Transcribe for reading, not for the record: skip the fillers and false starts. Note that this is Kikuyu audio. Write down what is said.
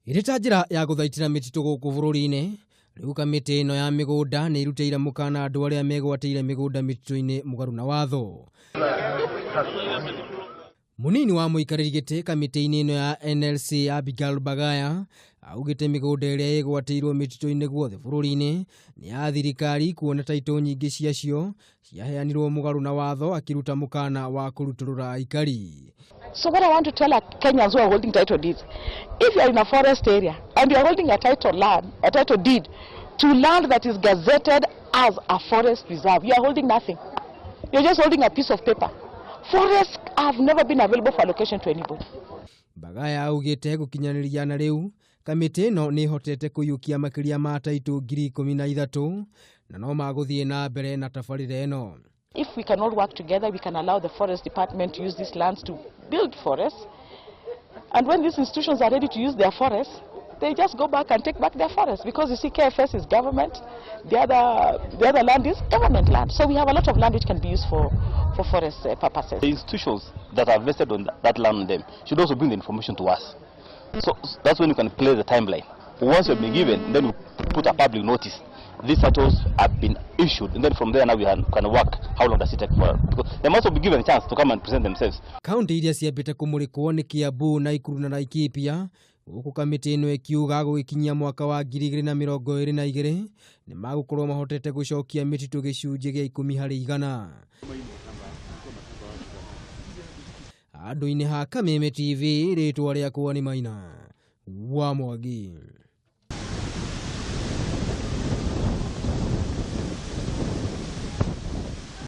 Ĩrĩ ta njĩra ya gũthaitĩra mĩtitũ gũkũ bũrũri-inĩ, rĩu kamĩtĩ ĩno ya mĩgũnda nĩ ĩrutĩire mũkana andũ arĩa megwatĩire mĩgũnda mĩtitũ-inĩ mũgarũ na watho. Mũnini wa mũikarĩri gĩtĩ kamĩtĩ-inĩ ĩno ya NLC Abigail Bagaya augĩte mĩgũnda ĩrĩa ĩgwatĩirwo mĩtitũ-inĩ guothe bũrũri-inĩ nĩ ya thirikari kuona taitũ nyingĩ ciacio ciaheanirwo mũgarũ na watho akĩruta mũkana wa kũrutũrũra aikari. So what I want to tell our Kenyans who are holding title deeds, if you are in a forest area and you are holding a title land, a title deed to land that is gazetted as a forest reserve, you are holding nothing. You're just holding a piece of paper. Forests have never been available for allocation to anybody. Bagaya augĩte gũkinyanĩria na rĩu kamĩtĩ ĩno nĩ ĩhotete kũiyũkia makĩria ma taitũ 13,000 na no magũthiĩ na mbere na tabarĩra ĩno. If we can all work together, we can allow the forest department to use these lands to build forests. And when these institutions are ready to use their forests, they just go back and take back their forests. Because you see, KFS is government, the other land is government land. So we have a lot of land which can be used for forest purposes. The institutions that are vested on that land on them should also bring the information to us. So that's when you can play the timeline. Once you've been given, then you put a public notice. These titles have been issued, and then from there now we can work how long does it take for, because they must be given a chance to come and present themselves. Kaunti iria ciambĩte kũmũrĩkwo nĩ Kiambu, Naikuru na Laikipia gũkũ kamĩtĩ ĩno ĩkiuga gũgĩkinyia mwaka wa 2022 nĩ magũkorwo mahotete gũcokia mĩtitũ gĩcunjĩ gĩa 10%. Handũ-inĩ ha Kameme TV, rĩtwa rĩakwa nĩ Maina wa Mwangi.